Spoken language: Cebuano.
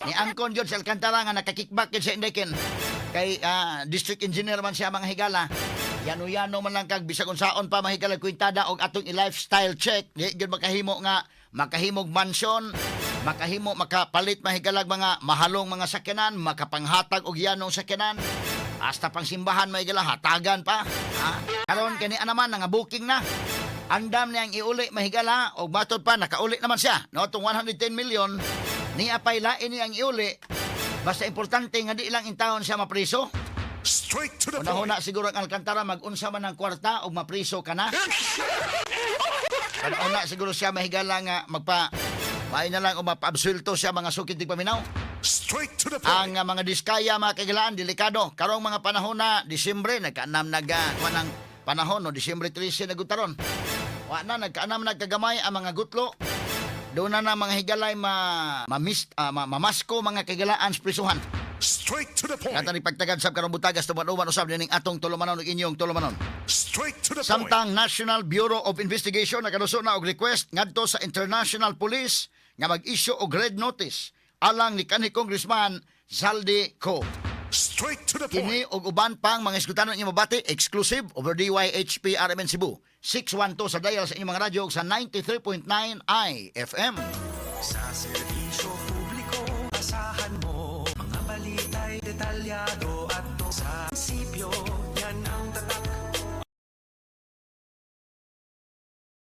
Ni angkon jud si Alcantara nga naka-kickback gyud sa Indekin. Kay district engineer man siya, mga higala. Yano-yano man lang kag bisag unsaon pa, mga higala, kwintada og atong i-lifestyle check. Di gyud makahimo nga makahimog mansion, makahimo makapalit, mga higalag, mga mahalong mga sakyanan, makapanghatag og yanong sakyanan. Hasta pang simbahan, mga higala, hatagan pa. Ha? Karon kani naman nga booking na. Andam niyang iuli, mga higala, og matod pa nakauli naman siya. No, tong 110 million niya pay lain niyang iuli. Basta importante nga di lang intawon siya mapriso. Straight to the point. Una-una siguro ang Alcantara mag-unsa man ng kwarta og mapriso ka na. Una siguro siya, mga higala, nga magpa Maay na lang o mapaabsulto siya, mga sukid tigpaminaw. Straight to the point. Ang mga Diskaya, mga kagilaan, delikado. Karong mga panahon na, Disyembre, nagkaanam nag kuan ang panahon, no, Disyembre 13 nagutaron. Wa na, nagkaanam nagkagamay ang mga gutlo. Doon na na, mga higalay, ma, mamasko, mga kagilaan, sa prisuhan. Straight to the point. Kata ni pagtagad sab karong butagas tuman-uban usab dining atong tulumanon ug inyong tulumanon. Straight to the point. Samtang National Bureau of Investigation nakaduso na og request ngadto sa International Police nga mag-issue og red notice alang ni kanhi Congressman Zaldy Co. Straight to the point. Kini og uban pang mga iskutanon inyong mabati exclusive over DYHP RMN Cebu. 612 sa dial sa inyong mga radyo ug sa 93.9 IFM. Sa serbisyo.